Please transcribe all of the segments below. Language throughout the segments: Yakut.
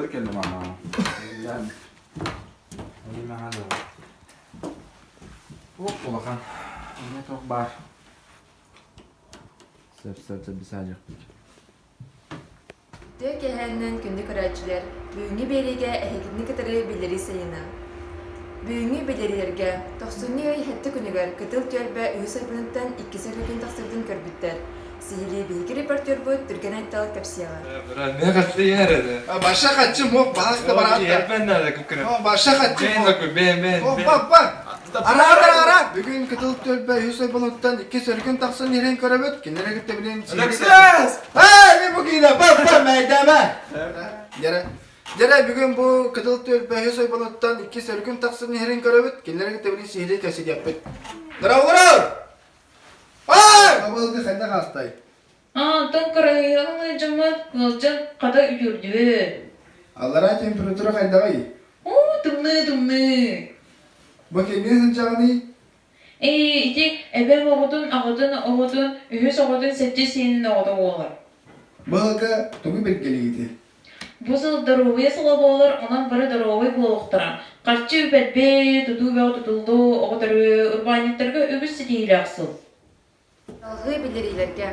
Сарсыарда кэллим аана. Туох улахан. Эмиэ туох баар. Сөп-сөп бисаадьахпыт. Үтүө киэһээннэн күндү көрөөччүлэр, бүгүҥҥү биэриигэ эһигини кытары биллэрии сайына. Бүгүҥҥү биллэриилэргэ тохсунньу ый сэттэ күнүгэр Кытыл түөлбэ үһүс айбыныттан иккис өрүтүн тахсыбытын көрбүттэр. Сиһилии биһиги репортербут Түргэн Айтал кэпсиэҕэ. Баша хаччым муох баһаста бараатта. Баша хаччым муох. Ара ара ара. Бүгүн Кытыл түөлбэ үһүс ойбонуттан иккис өрүкүн тахсан иһэрин көрөбүт. Кинилэри кытта билин Алексей! Эй, мен бу киинэ ба ба мэйдэмэ. Дьэрэ Дьэрэ бүгүн бу Кытыл түөлбэ үһүс ойбонуттан иккис өрүкүн тахсан иһэрин көрөбүт. Кинилэри кытта билин сиһилии кэпсэтиэхпит. Здорово! Ай! Абылгы хайдах аастай? Онтон кырыйыаҕын ыалдьаммыт ыалдьан хата үтүөрдүбүт. Аллараа температура хайдаҕый? Уу, тымныы-тымныы. Бу кимҥэ сылдьаҕыный? Ээ, ити эбэм оҕотун, аҕатын оҕотун, үһүс оҕотун сэттис сиэнин оҕото буолар. Быһылга тугу билгэлиигитий? Бу сыл доруобуйа сыла буолар, онон бары доруобай буолуохтара. Харчы үп элбээ, тутуу бөҕө тутуллуу, оҕо төрүө, урбаанньыттарга үгүс ситиһиилээх сыл. Салҕыы биллэриилэргэ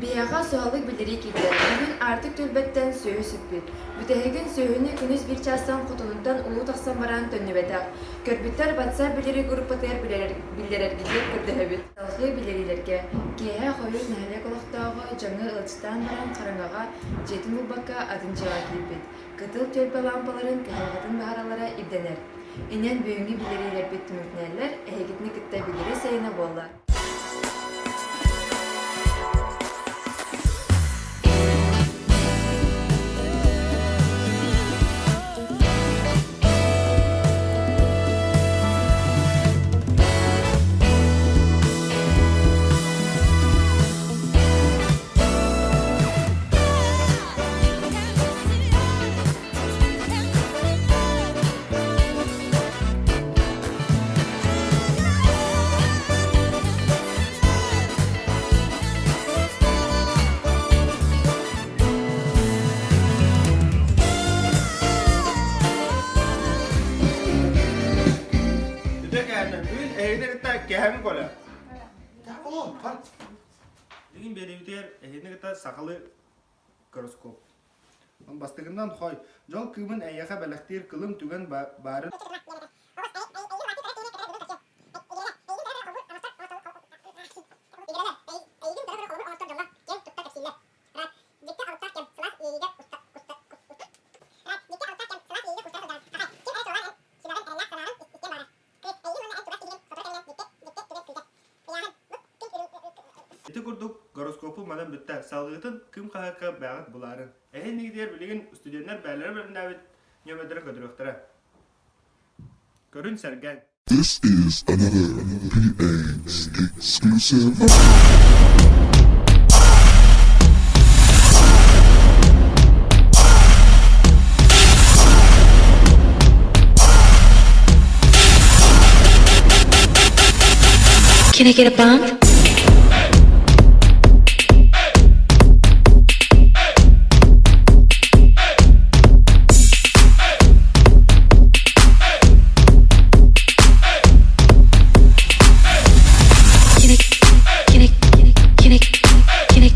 Биһиэхэ суһаллык биллэрии киирдэ. Бүгүн Аартык түөлбэттэн сүөһү сүппүт. Бүтэһигин сүөһүнү күнүс биир чаастан хотонуттан улуу тахсан баран төннүбэтэх. Көрбүттэр WhatsApp биллэрии группатыгар биллэрэргитигэр көрдөһөбүт. Салҕыы биллэриилэргэ киэһэ хойут нэһилиэк олохтооҕо дьаҥы ыалдьыттаан баран хараҥаҕа дьиэтин булбакка атын дьиэҕэ киирбит. Кытыл түөлбэ лаампаларын кыһалҕатын быһаараллара ирдэнэр. Инэн бүгүҥҥү биллэриилэрбит түмүктэнэллэр, эһигитини кытта биллэрии сайына буолла. Үтө кэһэннэн бүгүн эһигини кытта кэһэҥ коле. Бүгүн биэриибитигэр эһигини кытта сахалыы гороскоп. Бастакынан хой, дьол кыымын эйиэхэ бэлэхтиир кылым түгэн баарын Ити курдук гороскопу манан бүттэ. Салгыытын кым хаһыакка бэҕэт булаарын. Эһин билигин студеннар бээлэрэ бэлэмнээбит ньүөмэрдэрин көтүрүөхтэрэ. Көрүн сэргээн. This is another PA exclusive. Can I get a bump? Can I, can I, can I, can I,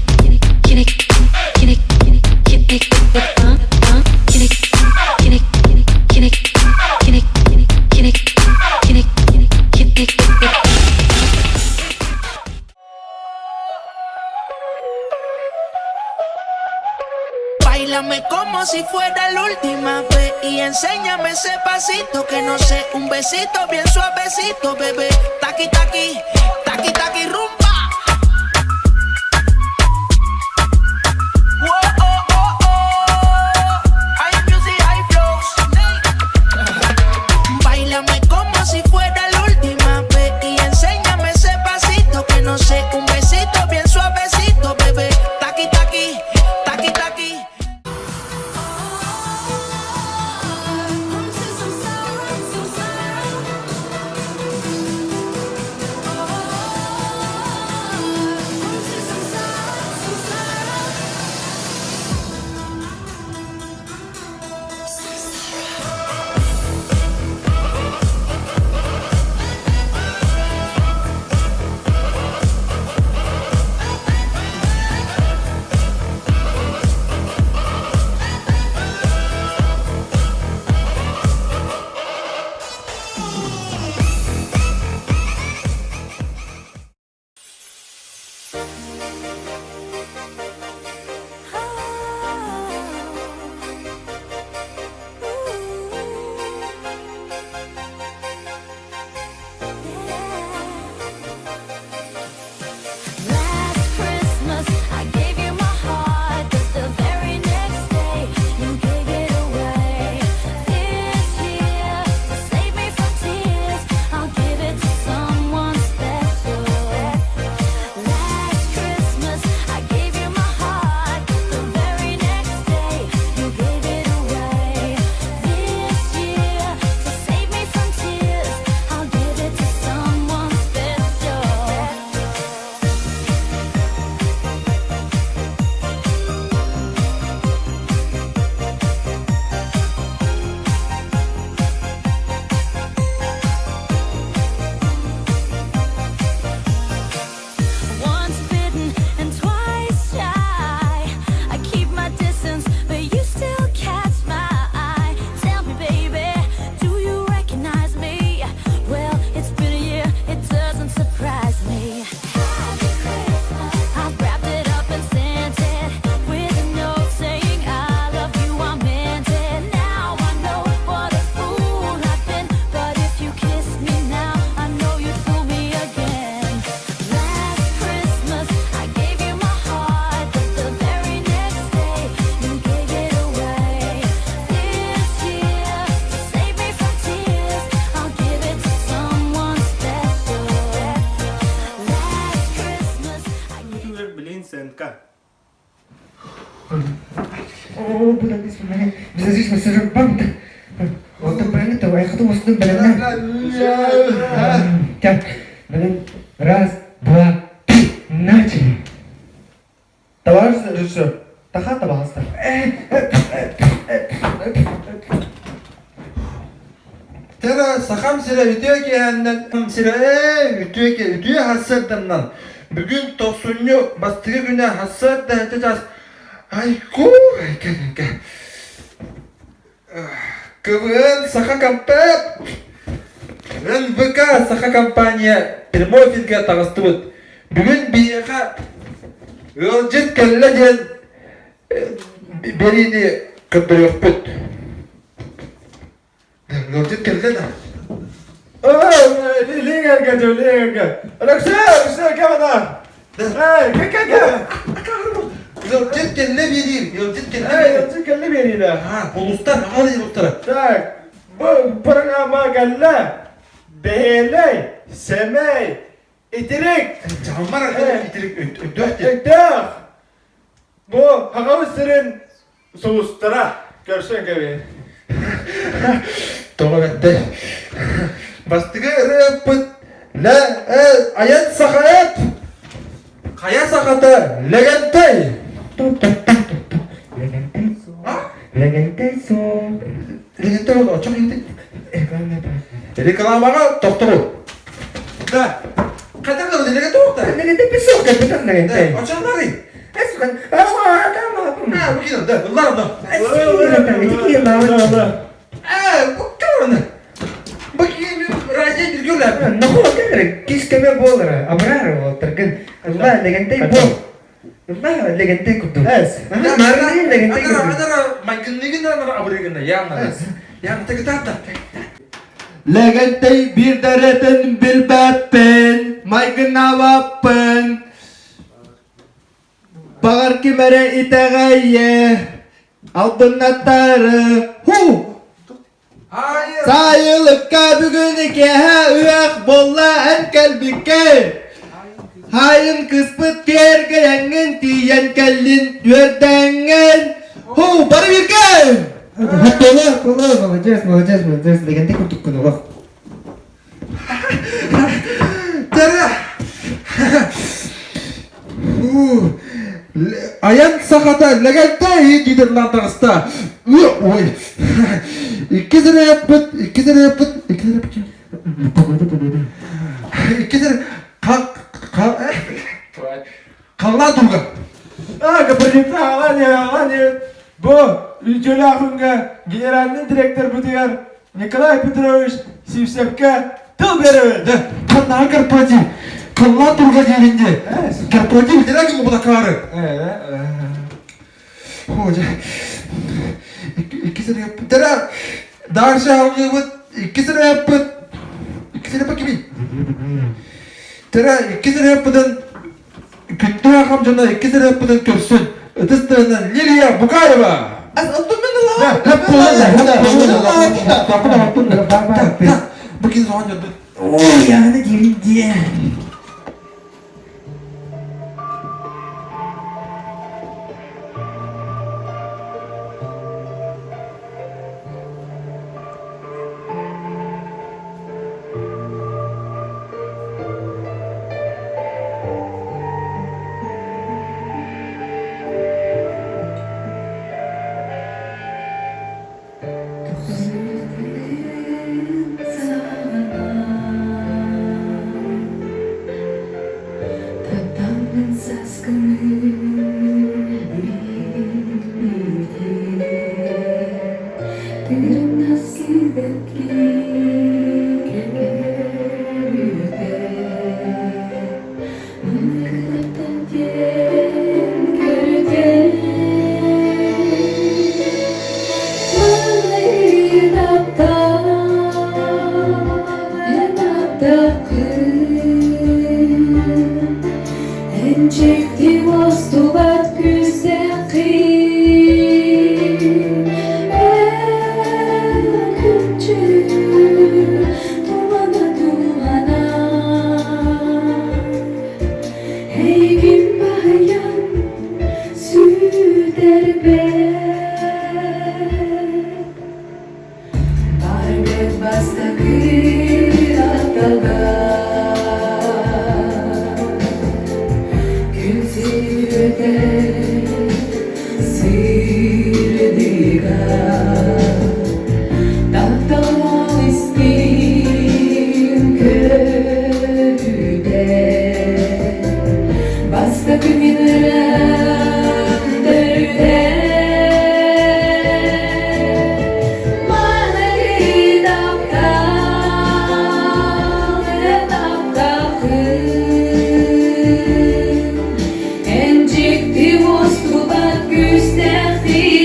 can I, can I, can I get a bump, bump? Can I, can I, can I, can I, can I, can I, can I get a Báilame como si fuera la última vez y enséñame ese pasito que no sé, un besito bien suavecito, bebé. Taqui taqui, taqui taqui rumba. Whoa, oh, oh, oh. Hay music, hay flows. Báilame como si fuera la última vez y enséñame ese pasito que no sé, un besito bien suavecito, bebé. Taqui taqui, taqui taqui. билигин сценка. Раз, два, три, начали! Товарищ режиссер, таха табаҕаста. Тэра сахам сирэ үтүө киэһэннэн сирэ үтүө үтүө хассыарданнан бүгүн тохсунньу бастакы күнэ хассыарда этэ час айку КВН Саха Компэт НВК Саха компания прямой эфиргэ таҕыстыбыт. Бүгүн биһиэхэ ыалдьыт кэллэ диэн биэриини көрдөрүөхпүт. Ыалдьыт кэллэ да? Илиҥ эргэ, илиҥ эргэ. Алексей, Алексей, кем это? Эй, кэ кэ кэ. Ыалдьыт кэллэ биэриир, ыалдьыт кэллэ Эй, ыалдьыт кэллэ биэриилэ. А, улустар, аҕал улустара. Так, бу программа кэллэ. Бэһиэлэй, сэмэй, итирик. Чаҕылмар итирик өйдөөх. Өйдөөх. Бу Хаҕабыт сирин сулустара көрсөн кэбиһин. Тоҕо бэртэй. Бастакы ырыаппыт Лэ айан сахаэт хайа сахата Лэгэнтэй. Лэгэнтэй суох. Лэгэнтэй суох. Лэгэнтэй ол очох иһитин. Рекламаҕа тохтобул. Да. Хайдах ылы Лэгэнтэй уохта? Лэгэнтэй песок капитан Лэгэнтэй. Очоннорый. Да, ладно. Кискеме буолара, абрар буолтаргын. Ылла лэгэнтэй буол. Ылла лэгэнтэй курдук. Маарынныгын лэгэнтэй курдук. Лэгэнтэй биир дэрэтин билбэппин, майгыннаабаппын. Баҕар ким эрэ итэҕэйиэ, албыннаттары ху! Сайылыкка бүгүн киэһэ үөх буолла эн кэлбиккин. Хайын кыспыт киэргэйэҥҥин тиийэн кэллин үөрдэҥҥин. Ху, бары бииргэ! Тола, тола, молодец, молодец, молодец, легенде курдуккун олох. Тара! Айан сахата лэгэнтэй диидерлаан таҕыста. Ой. Икки сэрэ яппыт, икки сэрэ яппыт, икки сэрэ яппыт. Икки сэрэ халлаан туруга. А, Капралица, Алания, Алания. Бу үтүөлээх күҥҥэ генеральный директор бытыгар Николай Петрович Сивцевкэ тыл биэрэбин. Да, ханнаҕа корпоратив? Халлаан туруга дииринди. Корпоратив директор бутакаары. Икки сэрэ Тара дальше алгыбыт икки сэрэ яппыт икки сэрэ кими? Тара икки сэрэ яппытын күндү аҕам дьоно икки сэрэ яппытын көрсүн ытыс тыынан Лилия Бугаева! Бу кини соҕон дьонду. Ой, яны диэн диэн. Тапталгын саскыны Тырымнас сибэкки кэрүүтэ Мыныгыттан диэн көрүтэн Маҥнайгы таптал эн таптаккын Эн дьикти уостубат күүстээххин Эн күндү тумана тумана Эйигин баһыйа. Күнүн ырыам төрүтэ Маныгы таптал тапталгын Эн дьикти уостубат күүстээхтин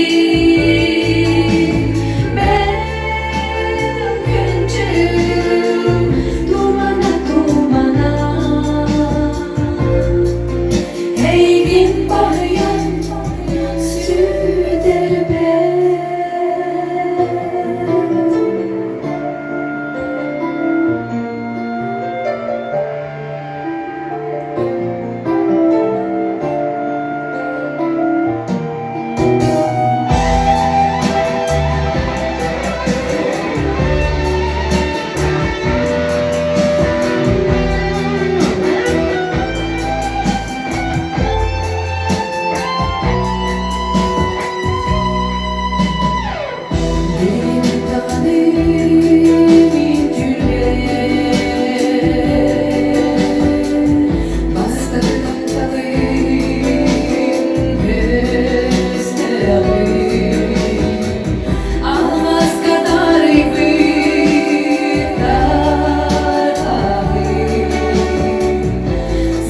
Күнчүм тумана тумана Эйигин баһыйан сүтэрбэт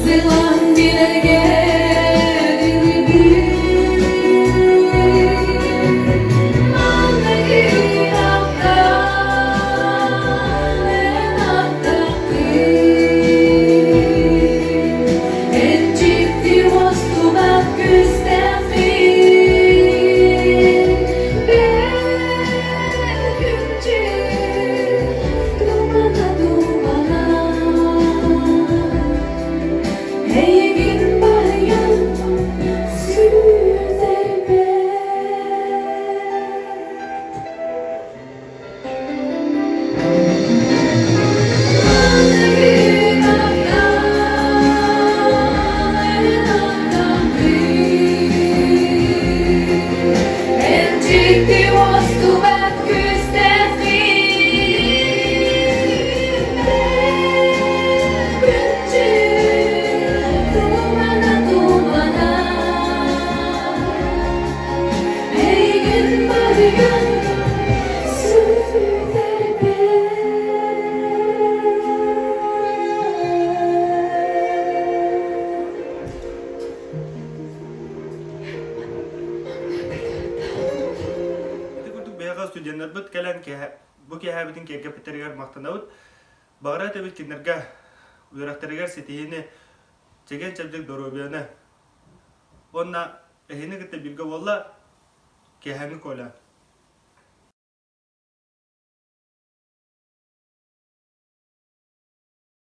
Зылан билэргэ дылыбын Эйигин барыйан сүтэрбэт Эн уостубат күүстээххин Тумана, тумана Эйигин барыйан Ити курдук биһиэхэ студеннарбыт кэлэн бу киэһэбитин киэргэппиттэригэр махтанабыт. Баҕара этэбит кинилэргэ үөрэхтэригэр ситиһиини, чэгиэн-чэбдик доруобуйаны уонна эһини кытта бииргэ буолла Киэһээҥҥи Коля.